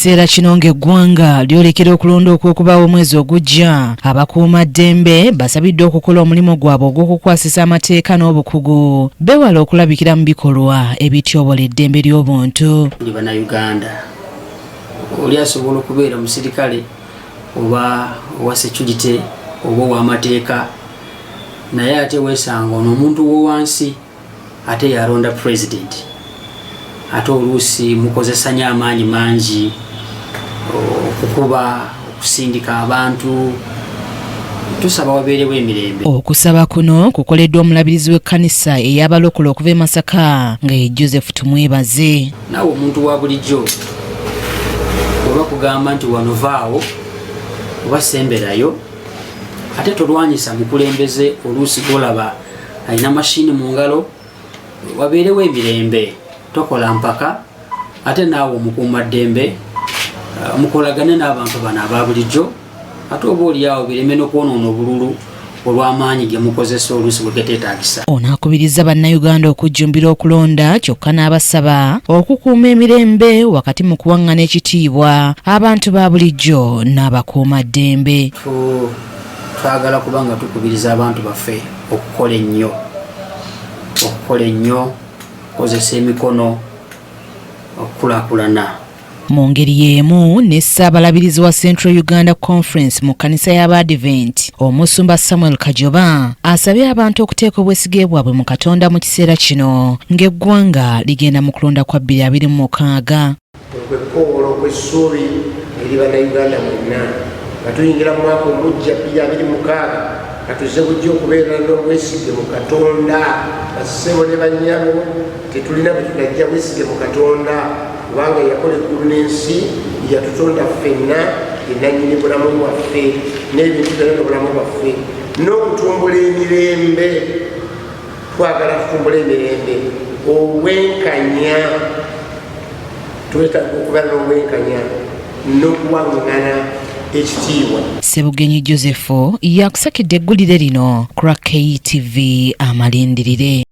Kiseera kino ng'eggwanga lyolekera okulonda okw'okubaawo omwezi ogujja, abakuumaddembe basabiddwa okukola omulimu gwabwe ogw'okukwasisa amateeka n'obukugu beewale okulabikira mu bikolwa ebityobola eddembe ly'obuntu. Ndi Bannayuganda, oli asobola okubeera omusirikale oba owa security oba ow'amateeka, naye ate weesanga ono omuntu w'owansi ate yalonda president, ate oluusi mukozesa nyo amaanyi mangi okukuba, okusindika abantu. Tusaba wabeerewo emirembe. Okusaba kuno kukoleddwa omulabirizi w'ekkanisa ey'abalokole okuva e Masaka nga ye Joseph Tumwebaze. Naawe omuntu wa bulijjo oba kugamba nti wano vaawo oba semberayo, ate tolwanyisa mukulembeze oluusi gwolaba alina mashini mu ngalo. Wabeerewo emirembe, tokola mpaka, ate naawe omukuumaddembe mukolagane n'abantu bano aba bulijjo, ate oba oliawo bireme n'okwonoona obululu olw'amaanyi ge mukozesa oluusi bwe geteetaagisa. Ono akubirizza Bannayuganda okujjumbira okulonda kyokka n'abasaba okukuuma emirembe wakati mu kuwaŋŋana ekitiibwa abantu ba bulijjo n'abakuumaddembe. Twagala kuba nga tukubiriza abantu baffe okukola ennyo, okukola ennyo, okukozesa emikono, okukulaakulana. Mu ngeri y'emu ne Ssaabalabirizi wa Central Uganda Conference mu kkanisa y'Abaadiventi, Omusumba Samuel Kajoba asabye abantu okuteeka obwesige bwabwe mu Katonda mu kiseera kino ng'eggwanga ligenda mu kulonda kwa 2026. Kwe kukowoola okw'essuubi eri Bannayuganda mwenna nga tuyingira mu mwaka omuggya 2026, katuze bujja okubeera n'obwesige mu Katonda. Bassebo ne bannyabo, tetulina bwe tunajja bwesige mu Katonda, kubanga yakola eggulu n'ensi, yatutonda ffenna, ye nannyini bulamu bwaffe n'ebintu byonna n'obulamu bwaffe. N'okutumbula emirembe, twagala tutumbule emirembe, obwenkanya, twetaaga okubeera n'obwenkanya n'okuwaŋŋana ekitiibwa. Ssebugenyi Joseph yakusakidde eggulire lino ku lwa KTV Amalindirire.